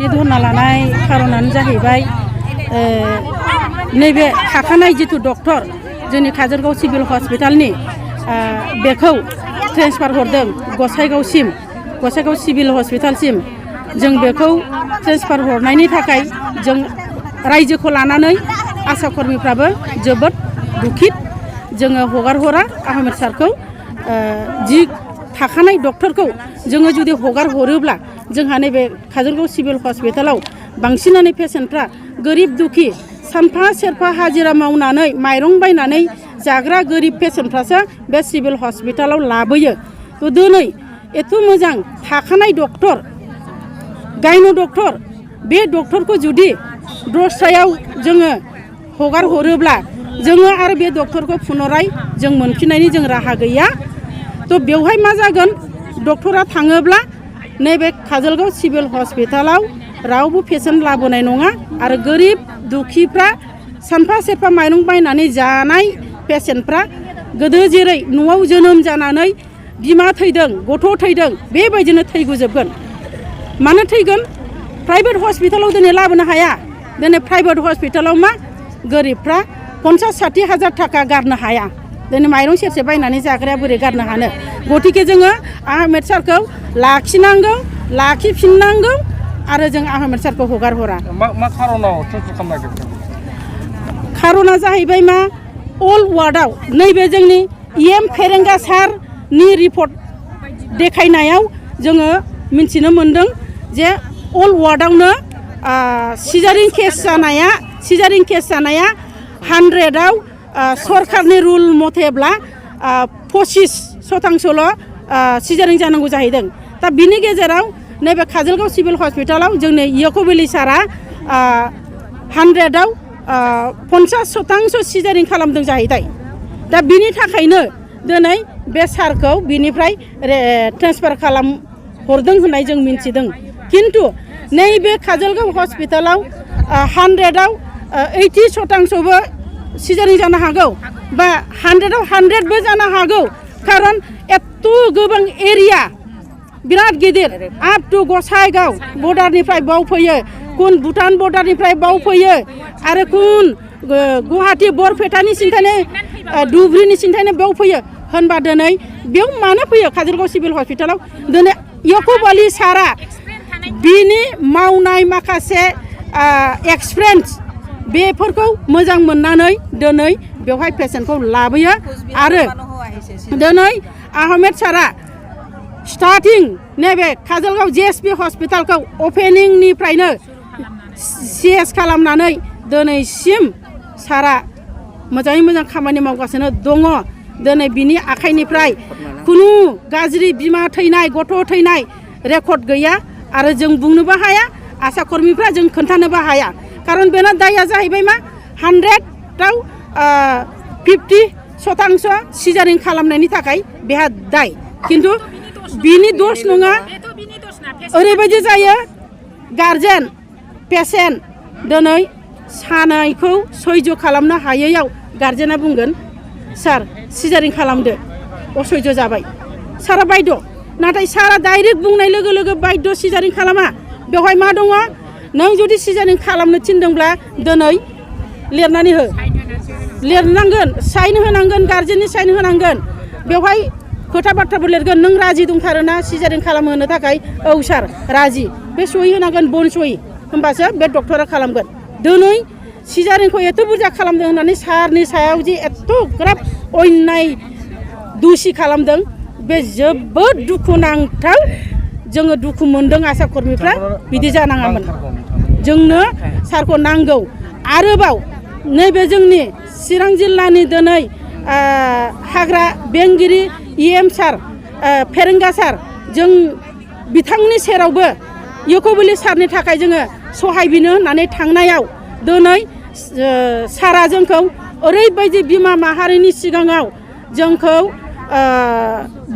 धरना लानाय खारनानो जाहैबाय नैबे थाखानाय जिथु डक्टर जोंनि काजलगाव सिभिल हस्पिटालनि बेखौ ट्रेन्सफार हरदों गसाइगाव सिभिल हस्पिटालसिम जों बेखौ ट्रेन्सफार हरनायनि थाखाय जों रायजोखौ लानानै आशा कर्मीफ्राबो जोबोद दुखित जोङो हगार हरा आहमेद सारखौ जि थाखानाय डक्टरखौ जोङो जुदि हगार हरोब्ला जोंहा नैबे काजलगाव सिभिल हस्पिटालाव बांसिनानो पेसेन्टफ्रा गोरिब दुखि सानफा सेरफा हाजिरा मावनानै माइरं बायनानै जाग्रा गोरिब पेसेन्टफ्रासो बे सिभिल हस्पिटालाव लाबोयो तो दिनै एथ' मोजां थाखानाय डक्टर गायनो डक्टर बे डक्टरखौ जुदि दस्रायाव जोङो हगार हरोब्ला जोङो आरो बे डक्टरखौ पुनराय जों मोनफिननायनि जों राहा गैया तो बेवहाय मा जागोन डक्टरा थाङोब्ला नैबे काजलगाव सिभिल हस्पिटालाव रावबो पेसेन्ट लाबोनाय नङा आरो गोरिब दुखिफ्रा सानफा सेरफा माइरं बायनानै जानाय पेसेन्टफ्रा गोदो जेरै न'आव जोनोम जानानै बिमा थैदों गथ' थैदों बेबायदिनो थैगुजोबगोन मानो थैगोन प्राइभेट हस्पिटालाव दिनै लाबोनो हाया दिनै प्राइभेट हस्पिटालाव मा गोरिबफ्रा 50-60 हाजार थाखा गारनो हाया दिनै माइरं सेरसे बायनानै जाग्राया बोरै गारनो हानो गतिके जोङो आहमेद सारखौ लाखिनांगौ लाखिफिननांगौ आरो जों आहमेद सारखौ हगार हरा मा खारनाव ट्रेन्सफार खालामनो नागिरदों खारना जाहैबाय मा अल वार्डआव नैबे जोंनि इएम फेरेंगा सारनि रिपर्ट देखायनायाव जोङो मिन्थिनो मोन्दों जे अल वार्डआवनो सिजारिं केस जानाया 100आव सरकारनि रुल मथेब्ला 25% सिजारिं जानांगौ जाहैदों दा बिनि गेजेराव नैबे काजलगाव सिभिल हस्पिटालाव जोंनि याकुबुलि सारा 100आव 50% सिजारिं खालामदों जाहैबाय दा बिनि थाखायनो दिनै बे सारखौ बिनिफ्राय ट्रेन्सफार खालाम हरदों होननाय जों मिन्थिदों किन्तु नैबे काजलगाव हस्पिटालाव 100आव 80%बो सिजारिं जानो हागौ बा 100आव 100बो जानो हागौ खारन एत्त' गोबां एरिया बिराद गिदिर आप टु गसाइगाव बर्डारनिफ्राय बाव फैयो कुन भुटान बर्डारनिफ्राय बाव फैयो आरो कुन गुवाहाटी बरपेटानि सिन्थायनो धुब्रीनि सिन्थायनो बाव फैयो होनबा दिनै बेयाव मानो फैयो काजलगाव सिभिल हस्पिटालाव दिनै याकुबुलि सारा बिनि मावनाय माखासे एक्सपिरियेन्स बेफोरखौ मोजां मोननानै दिनै बेवहाय पेसेन्टखौ लाबोयो आरो दिनै आहमेद सारा स्टार्टिं नैबे काजलगाव जेएसपि हस्पिटालखौ अपेनिंनिफ्रायनो सीएस खालामनानै दिनैसिम सारा मोजाङै मोजां खामानि मावगासिनो दङ दिनै बिनि आखाइनिफ्राय खुनु गाज्रि बिमा थैनाय गथ' थैनाय रेकर्ड गैया आरो जों बुंनोबो हाया आशा कर्मीफ्रा जों खोन्थानोबो हाया खारन बेना दाया जाहैबाय मा 100आव 50% सिजारिं खालामनायनि थाखाय बेहा दाय किन्तु बिनि दोष नङा ओरैबायदि जायो गार्जेन पेसेन्ट दिनै सानायखौ सैज खालामनो हायैयाव गार्जेना बुंगोन सार सिजारिं खालामदो असैज जाबाय सारा बायद नाथाय सारा डाइरेक्ट बुंनाय लोगो लोगो बायद सिजारिं खालामा बेवहाय मा दङ नों जुदि सिजारिं खालामनो थिनदोंब्ला दिनै लिरनानै हो लिरनांगोन साइन होनांगोन गार्जेननि साइन होनांगोन बेवहाय खोथा बाथ्राबो लिरगोन नों राजि दंथारोना सिजारिं खालामहोनो थाखाय औ सार राजि बे सहि होनांगोन बन सहि होमबासो बे डक्टरा खालामगोन दिनै सिजारिंखौ एथ' बुरजा खालामदों होननानै सारनि सायाव जे एथ'ग्राब अन्याय दुसि खालामदों बे जोबोद दुखुनांथाव जोङो दुखु मोनदों आशा कर्मीफ्रा बिदि जानाङामोन जोंनो सारखौ नांगौ आरोबाव नैबे जोंनि चिरां जिल्लानि दिनै हाग्रा बेंगिरि इएम सार फेरेंगा सार जों बिथांनि सेरावबो याकुबुलि सारनि थाखाय जोङो सहाय बिनो होननानै थांनायाव दिनै सारा जोंखौ ओरैबायदि बिमा माहारिनि सिगाङाव जोंखौ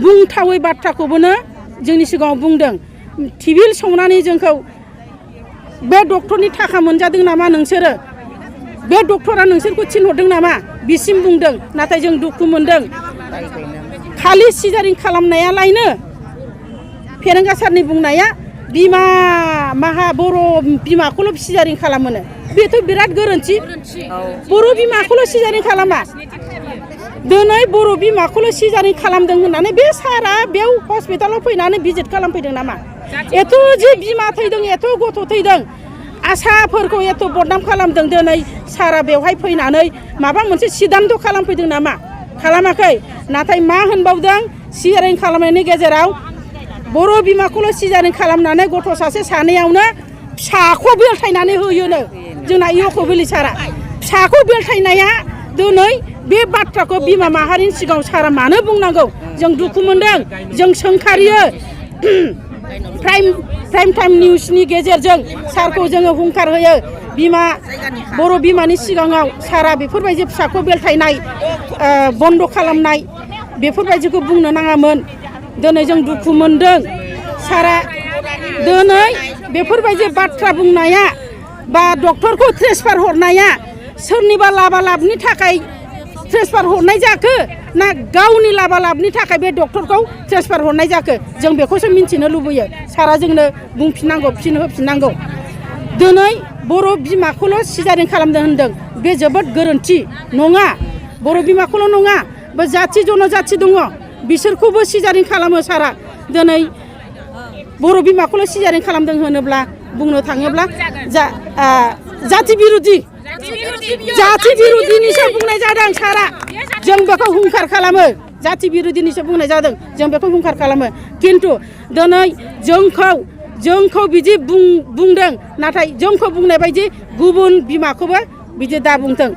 बुंथावै बाथ्राखौबोनो जोंनि सिगाङाव बुंदों टिभिल संनानै जोंखौ बे डक्टरनि थाखा मोनजादों नामा नोंसोरो बे डक्टरा नोंसोरखौ थिनहरदों नामा बिसिम बुंदों नाथाय जों दुखु मोनदों खालि सिजारिं खालामनायालायनो फेरेंगा सारनि बुंनाया बिमा माहा बर' बिमाखौल' सिजारिं खालामोनो बेथ' बिराद गोरोन्थि बर' बिमाखौल' सिजारिं खालामा दिनै बर' बिमाखौल' सिजारिं खालामदों होननानै बे सारा बेयाव हस्पिटालाव फैनानै भिजिट खालामफैदों नामा एथ' जे बिमा थैदों एथ' गथ' थैदों आसाफोरखौ एथ' बदनाम खालामदों दिनै सारा बेवहाय फैनानै माबा मोनसे सिदान्थ' खालामफैदों नामा खालामाखै नाथाय मा होनबावदों सिजारिं खालामनायनि गेजेराव बर' बिमाखौल' सिजारिं खालामनानै गथ' सासे सानैयावनो फिसाखौ बेलथायनानै होयोनो जोंना इउक'बिलि सारा फिसाखौ बेलथायनाया दिनै बे बाथ्राखौ बिमा माहारिनि सिगाङाव सारा मानो बुंनांगौ जों दुखु मोनदों जों सोंखारियो प्राइम टाइम निउसनि गेजेरजों सारखौ जोङो हुंखार होयो बिमा बर' बिमानि सिगाङाव सारा बेफोरबायदि फिसाखौ बेलथायनाय बन्द' खालामनाय बेफोरबायदिखौ बुंनो नाङामोन दिनै जों दुखु मोनदों सारा दिनै बेफोरबायदि बाथ्रा बुंनाया बा डक्टरखौ ट्रेन्सफार हरनाया सोरनिबा लाबालाबनि थाखाय ट्रेन्सफार हरनाय जाखो ना गावनि लाबालाबनि थाखाय बे डक्टरखौ ट्रेन्सफार हरनाय जाखो जों बेखौसो मिन्थिनो लुबैयो सारा जोंनो बुंफिननांगौ होफिननांगौ दिनै बर' बिमाखौल' सिजारिं खालामदों होनदों बे जोबोद गोरोन्थि नङा बर' बिमाखौल' नङा बे जाथि जनजाथि दङ बिसोरखौबो सिजारिं खालामो सारा दिनै बर' बिमाखौल' सिजारिं खालामदों होनोब्ला बुंनो थाङोब्ला जाथि बिरुदिनिसो बुंनाय जादों सारा जों बेखौ हुंखार खालामो जाथि बिरुदिनिसो बुंनाय जादों जों बेखौ हुंखार खालामो खिन्थु दिनै जोंखौ बिदि बुंदों नाथाय जोंखौ बुंनाय बायदि गुबुन बिमाखौबो बिदि दा बुंथों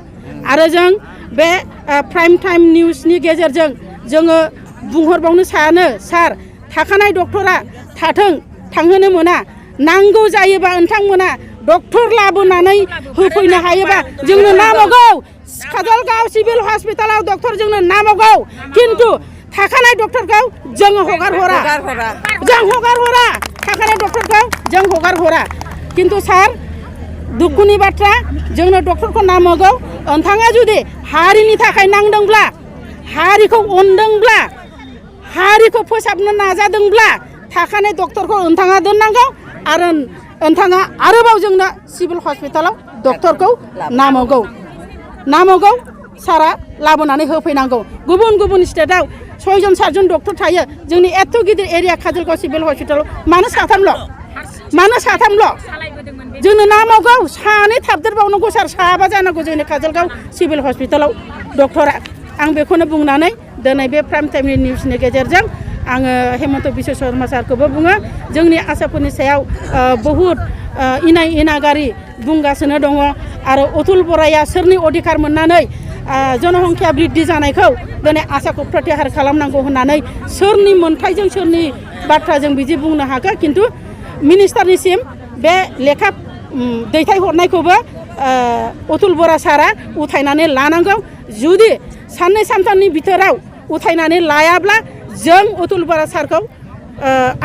आरो जों बे प्राइम टाइम निउसनि गेजेरजों जोङो बुंहरबावनो सानो सार थाखानाय डक्टरा थांहोनो मोना नांगौ जायोबा नोंथांमोना डक्टर लाबोनानै होफैनो हायोबा जोंनो नांगौ काजलगाव सिभिल हस्पिटालाव डक्टर जोंनो नांगौ खिन्थु थाखानाय डक्टरखौ जों हगार हरा थाखानाय डक्टरखौ जों हगार हरा खिन्थु सार दुखुनि बाथ्रा जोंनो डक्टरखौ नांगौ नोंथाङा जुदि हारिनि थाखाय नांदोंब्ला हारिखौ अनदोंब्ला हारिखौ फोसाबनो नाजादोंब्ला थाखानाय डक्टरखौ नोंथाङा दोननांगौ आरो नोंथाङा आरोबाव जोंनो सिभिल हस्पिटालाव डक्टरखौ नांगौ सारा लाबोनानै होफैनांगौ गुबुन स्टेटआव 6-7 डक्टर थायो जोंनि एथ' गिदिर एरिया काजलगाव सिभिल हस्पिटालाव मानो साथामल' जोंनो नांगौ सानै थाबदेरबावनांगौ सार साबा जानांगौ जोंनि काजलगाव सिभिल हस्पिटालाव डक्टरा आं बेखौनो बुंनानै दिनै बे प्राइम टाइमनि निउसनि गेजेरजों आङो हेमन्त बिश्व शर्मा सारखौबो बुङो जोंनि आसाफोरनि सायाव बहुद इनागारि बुंगासिनो दङ आरो अतुल बराया सोरनि अधिकार मोननानै जनसंख्या बृद्धि जानायखौ दिनै आसाखौ प्रत्याहार खालामनांगौ होननानै सोरनि मोन्थायजों सोरनि बाथ्राजों बिदि बुंनो हागौ खिन्थु मिनिस्टारनिसिम बे लेखा दैथायहरनायखौबो अतुल बरा सारा उथायनानै लानांगौ जुदि साननै सानथामनि बिथोराव उथायनानै लायाब्ला जों अतुल बरा सारखौ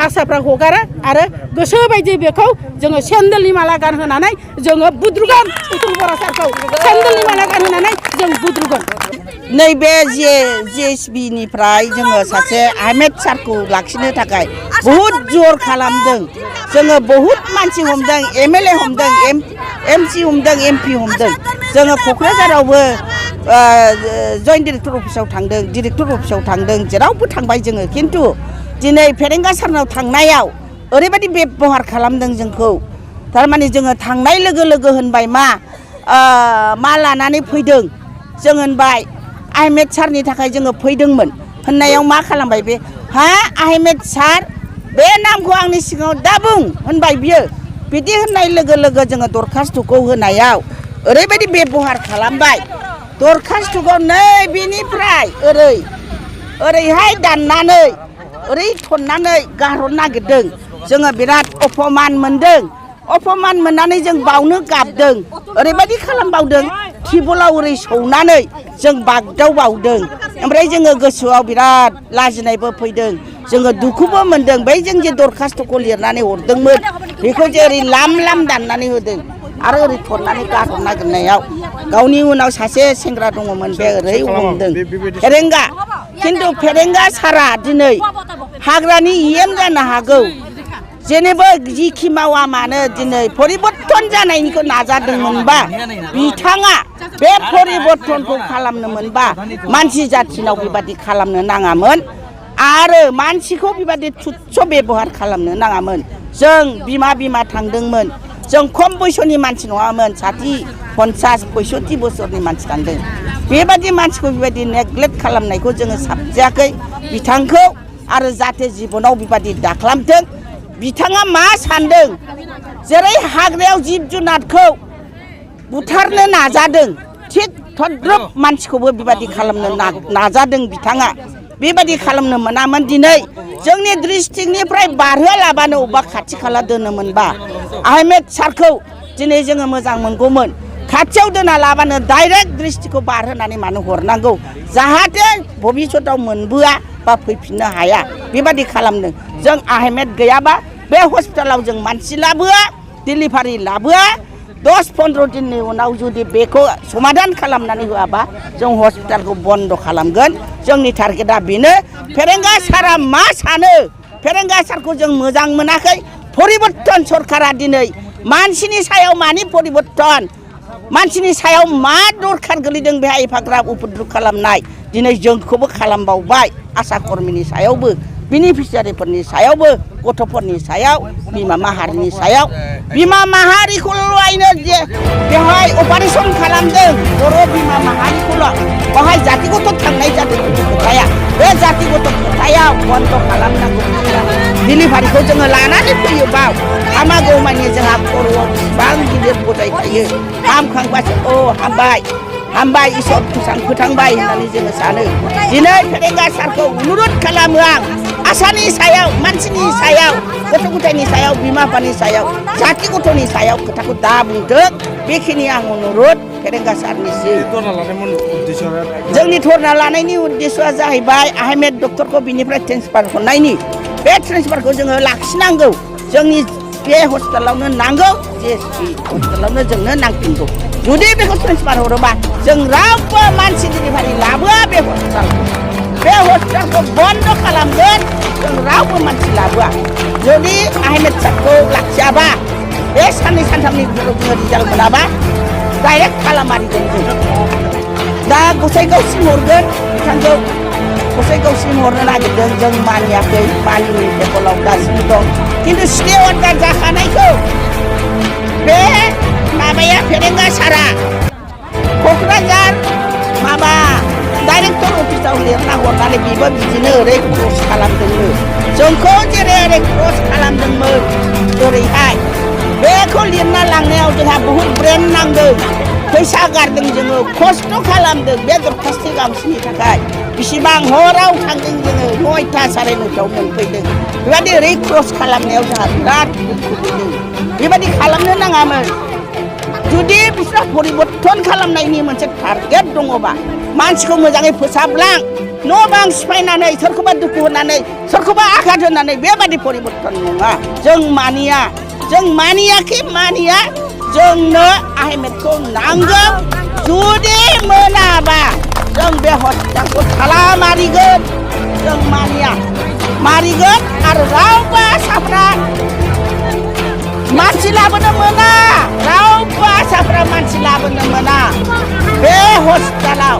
आसाफ्रा हगारा आरो गोसो बायदि बेखौ जोङो सेन्देलनि माला गानहोनानै जोङो बुद्रुगोन अतुल बरा सारखौ सेन्देलनि माला गानहोनानै जों बुद्रुगोन नैबे जिएसबिनिफ्राय जोङो सासे आहमेद सारखौ लाखिनो थाखाय बहुद जर खालामदों जोङो बहुद मानसि हमदों एमएलए हमदों एमसि हमदों एमपि हमदों जोङो क'क्राझारावबो जइन्ट डिरेक्टर अफिसाव थांदों डिरेक्टर अफिसाव थांदों जेरावबो थांबाय जोङो खिन्थु दिनै फेरेंगा सारनाव थांनायाव ओरैबायदि बेबहार खालामदों जोंखौ थारमाने जोङो थांनाय लोगो लोगो होनबाय मा लानानै फैदों जों होनबाय आहमेद सारनि थाखाय जोङो फैदोंमोन होननायाव मा खालामबाय बे आहमेद सार बे नामखौ आंनि सिगाङाव दाबुं होनबाय बियो बिदि होननाय लोगो लोगो जोङो दरखास्तुखौ होनायाव ओरैबायदि बेबहार खालामबाय दरखास्तुखौ नै बेनिफ्राय ओरैहाय दाननानै ओरै थननानै गारहरनो नागिरदों जोङो बिराद अपमान मोननानै जों बावनो गाबदों ओरैबायदि खालामबावदों टिबलाव ओरै सौनानै जों बागदावबावदों ओमफ्राय जोङो गोसोआव बिराद लाजिनायबो फैदों जोङो दुखुबो मोनदों बै जों जे दरखास्तुखौ लिरनानै हरदोंमोन बेखौ जे ओरै लाम दाननानै होदों आरो ओरै थननानै गारहरनो नागिरनायाव गावनि उनाव सासे सेंग्रा दङमोन बे ओरै हमदों फेरेंगा खिन्थु फेरेंगा सारा दिनै हाग्रानि EM जानो हागौ जेनेबा जिखि मावा मानो दिनै परिबर्तन जानायनिखौ नाजादोंमोनबा बिथाङा बे परिबर्तनखौ खालामनो मोनबा मानसि जाथिनाव बेबादि खालामनो नाङामोन आरो मानसिखौ बेबादि तुच्छ बेबहार खालामनो नाङामोन। जों बिमा थांदोंमोन, जों खम बैसोनि मानसि नङामोन, 60-50-65 बोसोरनि मानसि थांदों। बेबादि मानसिखौ बेबादि नेग्लेक्ट खालामनायखौ जोङो साबजायाखै बिथांखौ आरो जाहाथे जिबनाव बेबादि दाखालामथों। बिथाङा मा सानदों जेरै हाग्रायाव जिब जुनारखौ बुथारनो नाजादों थिग थद्रब मानसिखौबो बेबादि खालामनो नाजादों बिथाङा। बेबादि खालामनो मोनामोन। दिनै जोंनि डिस्ट्रिक्टनिफ्राय बारहोलाबानो अबेबा खाथि खाला दोनोमोनबा आहमेद सारखौ दिनै जोङो मोजां मोनगौमोन। खाथियाव दोना लाबानो डाइरेक्ट डिस्ट्रिक्टखौ बारहोनानै मानो हरनांगौ जाहाथे भबिष्यताव मोनबोआ बा फैफिननो हाया बेबादि खालामदों। जों आहमेद गैयाबा बे हस्पिटालाव जों मानसि लाबोआ, डिलिभारि लाबोआ। 10-15 दिननि उनाव जुदि बेखौ समाधान खालामनानै होआबा जों हस्पिटालखौ बन्द खालामगोन। जोंनि टारगेटआ बेनो। फेरेंगा सारा मा सानो? फेरेंगा सारखौ जों मोजां मोनाखै। परिबर्तन सरकारा दिनै मानसिनि सायाव मानि परिबर्तन, मानसिनि सायाव मा दरखार गोलैदों बेहाय एफाग्राब उपद्रब खालामनाय दिनै जोंखौबो खालामबावबाय। आशा कर्मीनि सायावबो, बेनिफिसियारिफोरनि सायावबो, गथ'फोरनि सायाव, बिमा माहारिनि सायाव। बिमा माहारिखौल'आयनो जे बेहाय अपारेशन खालामदों बर' बिमा माहारिखौल' बेहाय जातिगत थांनाय जादों खोथाया। बे जातिगत खोथायाव बन्द खालामनांगौ। डिलिभारिखौ जोङो लानानै फैयोबा हामागौमानि जोंहा खर'आव बेसेबां गिदिर बजाय थायो। हामखांबासो हामबाय इसोर फोथांबाय होननानै जोङो सानो। दिनै फेरेंगा सारखौ अनुरद खालामो आं आसानि सायाव, मानसिनि सायाव, गथ' गथायनि सायाव, बिमा बिफानि सायाव, जाति गथ'नि सायाव खोथाखौ दा बुंथों। बेखिनि आं अनुरद फेरेंगा सारनिसिम। जोंनि धरना लानायनि उद्देश्यआ जाहैबाय आहमेद डक्टरखौ बिनिफ्राय ट्रेन्सफार हरनायनि। बे ट्रेन्सफारखौ जोङो लाखिनांगौ। जोंनि बे हस्पिटालावनो नांगौ, GSP हस्पिटालावनो जोंनो नांफिनगौ। जुदि बेखौ ट्रेन्सफार हरोबा जों रावबो मानसि डिलिभारि लाबोआ। बे हस्पिटालखौ बन्द खालामगोन। जों रावबो मानसि लाबोआ। जुदि आहमेद सारखौ लाखियाबा बे साननै सानथामनि गेजेराव जोङो रिजाल्ट मोनाबा डाइरेक्ट खालामारिगोन जों। दा गसाइगावसिम हरगोन बिथांखौ। गसाइगावसिम हरनो नागिरदों, जों मानियाखै। मानिनि टेबोलाव दासिम दं। खिन्थु स्टे अर्डार जाखानायखौ बे माबाया फेरेंगा सारा क'क्राझार डाइरेक्टर अफिसाव लिरना हरनानै बेबो बिदिनो ओरै क्रस खालामदोंमोन। जोंखौ जेरै ओरै क्रस खालामदोंमोन ओरैहाय। बेखौ लिरना लांनायाव जोंहा बहुद ब्रेन नांदों, फैसा गारदों, जोङो खस्थ' खालामदों बे दरखास्थ गांसेनि थाखाय। बेसेबां हराव थांदों जोङो, 9टा 9:30 मोनफैदों। बेबायदि ओरै क्रस खालामनायाव जोंहा बिराद दुखु फैदों। बेबायदि खालामनो नाङामोन। जुदि बिस्रा परिबर्तन खालामनायनि मोनसे टारगेट दङबा मानसिखौ मोजाङै फोसाबलां, न' बां सिफायनानै सोरखौबा दुखु होनानै सोरखौबा आघात होनानै बेबादि परिबर्तन नङा। जों मानियाखै मानिया। जोंनो आहमेदखौ नांगौ। जुदि मोनाबा जों बे हस्पिटालखौ थाला मारिगोन। जों मारिगोन आरो रावबो आसाफ्रा मानसि लाबोनो मोना। रावबो आसाफ्रा मानसि लाबोनो मोना बे हस्पिटालाव।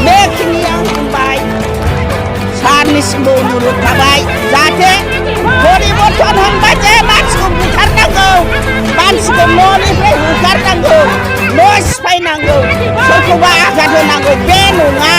बेखिनि आं बुंबाय। सारनिसिमबो अनुरद थाबाय जाहाथे परिबर्तन होनबा जे मानसिखौ बुथारनांगौ, मानसिखौ न'निफ्राय होखारनांगौ, न' सिफायनांगौ, सोरखौबा आघात होनांगौ बे नङा।